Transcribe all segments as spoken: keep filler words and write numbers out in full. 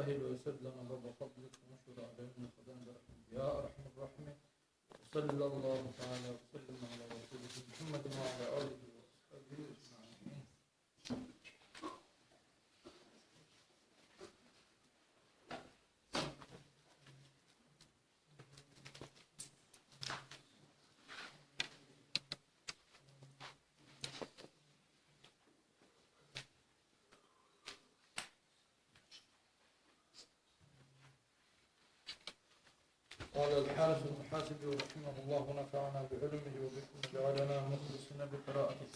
وسلم باب فضلك وانشر علينا خزائن رحمتك يا أرحم الراحمين. وصلى الله تعالى وسلم على رسوله محمد وعلى آله وصحبه أجمعين. قال الحارث المحاسبي رحمه الله، ونفعنا بعلومه وبكم وجعلنا مخلصين بقراءته.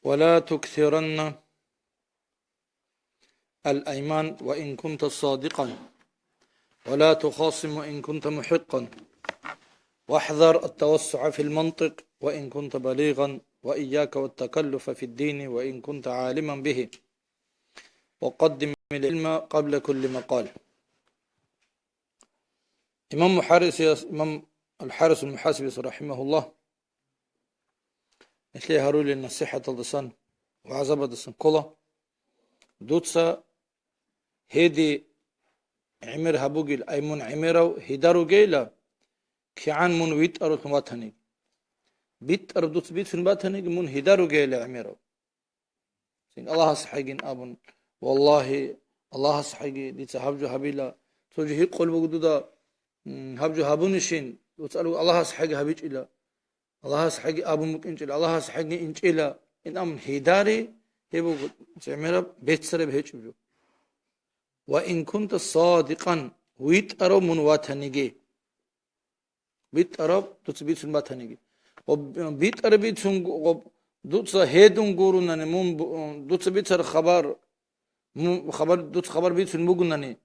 ولا تكثرن الأيمان وإن كنت صادقا، ولا تخاصم وإن كنت محقا، واحذر التوسع في المنطق وإن كنت بليغا، وإياك والتكلف في الدين وإن كنت عالما به، وقدم العلم قبل كل مقال. Имам МухӀаррисияс, имам Ал-ХӀарис Ал-МухӀасибис, рахӀимагьуллагь, гьелъие гьарулел насихӀаталдасан ва гӀазабалдасан ккола: дуца гьеде гӀемер гьабугел, ай мун гӀемерав гьеда ругейила, кигӀан мун витӀарулъун ватаниги. БитӀараб дуца бицун батаниги, мун гьеда ругейила гӀемерав. Цин Аллагьас хӀайгин абун: «Валлагьи, Аллагьас хӀайги дица гьаб жо гьабила. Цо жо гьикъун буго дуда, м, гьаб жо гьабунищин, дуца Аллагьас хӀайги гьабичӀила. Аллагьас хӀайги абун букӀинчӀила, Аллагьас хӀайги инчӀила». Ин абун гьедари, гьеб буго гӀемераб, беццараб гьечӀеб жо. «Ва ин кунта садикъан», витӀарав мун ватаниги. БитӀараб дуца бицун батаниги. Ва битӀараб бицун гу-, ва дуца гьедун гурунани, мун бу-, дуца бицар хабар, мун хабар, дуца хабар бицун бугунани,